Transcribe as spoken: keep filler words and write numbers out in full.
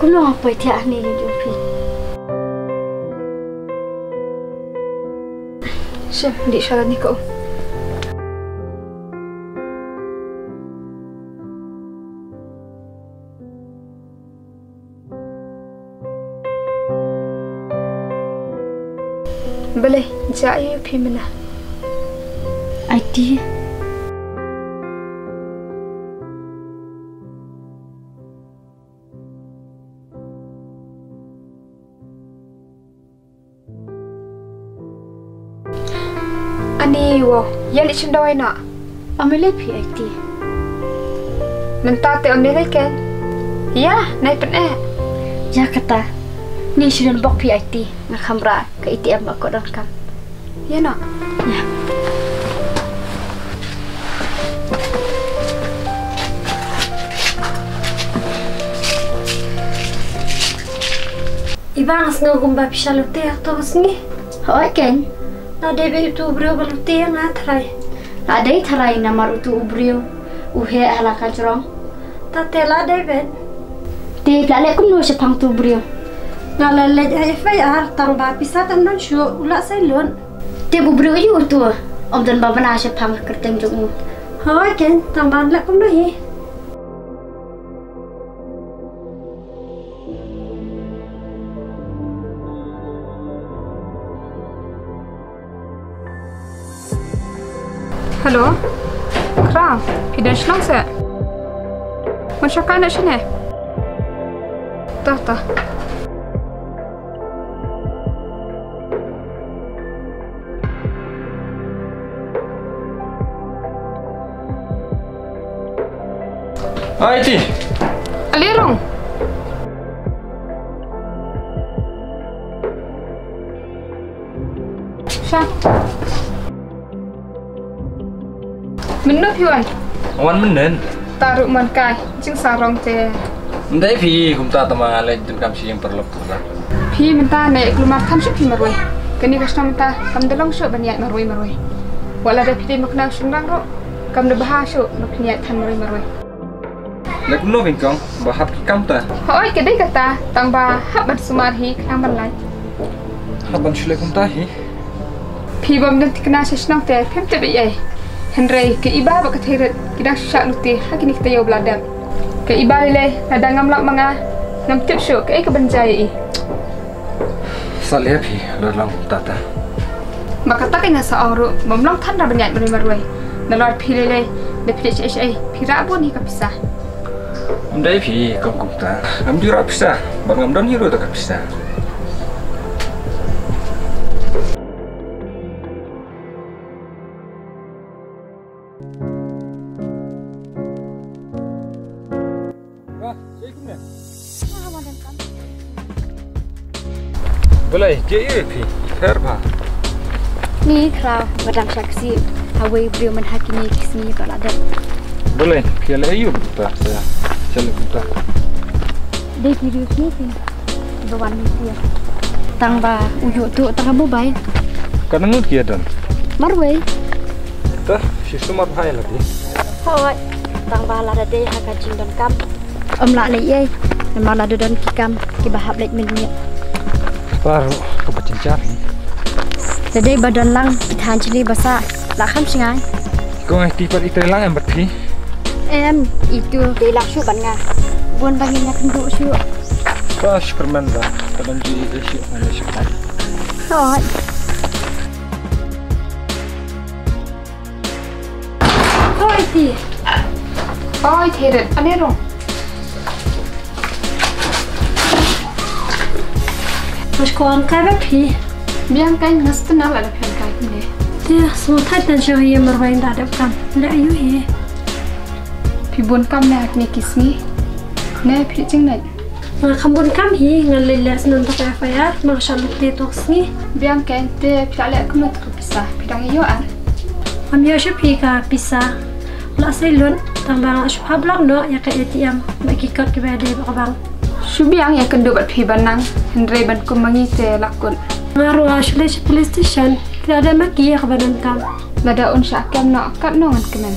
Nong poi thiah ni jong phi. Shem, di shala ni ko. Balei, ja ïa phi mynta. Aiti. Ani wow, ïa leit shim dawai noh. Ym lei phi Aiti. Mynta te ym lei lei ken. Ïa, nai pyn-eh. Ïa kata. Ni shu don bok phi Aiti. Nga kham rah ka A T M ba ko donkam. Ïa noh. Ïa. Iba nga sngew kumba phi sha lute ha to sngi. Hooid ken. La dei ba utu u briew ba lute ïa nga tharai. La dei tharai namar utu u briew u heh ha la ka jrong. Ta te la dei beit. Te la leh kumno shaphang utu u briew? Nga la leit ha F I R tang ba pisa tam don shuh u la sai lut. Te u briew aïu utu? Ym don ba bna shaphang ka kyrteng jong u. Hooid ken tang ba leh kumno hi. Hello. Khraw, phi don shnong se? Ngan shong kai na shane. Ta ta. Aiti. Ale rong. Sha. Mynno phi wan? Wan mynne. Ta ruh mon kai, jingsarong te. Ndai phi kumta tama leh dun kam shi yang paralok tu la. Phi mynta ne kulmar than shu phi marwei. Kani ka shnong mynta kam da long shu ban ïaid marwei marwei. Wat la da phi dei makna shynrang ruh kam da bha shu ba phi ïaid than marwei marwei. Leh kumno phin kong ba hap ki kam ta? Hooid ka dei kata tang ba hap ban sumar hi khnang ban lait. Hap ban shu leh kumta hi. Phi bym don thikna sha shnong te phim tip ei ei. Hynrei ka Iba bad ka Theirit ki dang shu shah lute ha kine ki taïew ba la dep. Ka Iba lei lei lada ngam lap ma nga ngam tip shuh kaei kaban jia ïa i. Sa leh phi la long kumta ta. Ba kata ka nga sa ong ruh bym long than ra ban ïaid marwei marwei. Nalor phi lei lei da phi leh shaei shaei phi rah bun hi ka pisa. Ym dei phi kong kumta. Ngam ju rah pisa bad ngam don hi ruh ta ka pisa. Balei, jia ïa phi, pher bha. Ni khraw, nga dang shah ksih ha wei u briew mynta ha kine ki sngi ba la dep. Balei, phi leh aïu kumta, sa, sa leh kumta. Dei ki briew ki phi. Ba wan ni phi. Tang ba u ïoh tuh tang ba mobile. Katno ngut ki ïa don? Marwei. Ta, shisha marwei la dei. Hooid. Tang ba la da dei ha ka jingdonkam. Ym lah leh ei ei. Namar la da don ki kam kiba hap leh mynmiet. Baroh kaba jynjar hi. Da dei ba don lang ki than chini ba sah la kham shngai. Kong ai ti pat i trei lang em bad phi. Em, itu dei lang shuh ban nga. Bun ba ngin ïakynduh shuh. Ba shu kyrmen ba ka dang ju ïeit shuh ngan ïa shu pan. Hooid. Hooid ti. Hooid Theirit, ale rong. Mas ko an kai ba phi. Biang kai nas tu na la da phi an kai kumne. Te sngewthuh tan shu ïa marwei da dep kam. Leh aïu hi. Phi bun kam ne ha kine ki sngi. Ne phi jingnai. Nga kham bun kam hi, nga leh leh snem da ka F I R, nga shah lute tok sngi. Biang ken te phi la leh kumno tok pisa, phi dang ïoh ar. Ngam ïoh shuh phi ka pisa. La sei lut, tang ba nga shu hap lok noh ïa ka A T M, ba ki kot kiba dei ba ka bank. Shu biang ïakynduh bad phi ban nang, hynrei ban kum ma ngi te la kut. Nga ruh nga shu leit sha police station, ki la dei ma ki ïa ka ba donkam. Lada un shah kem noh, katno ngan kmen.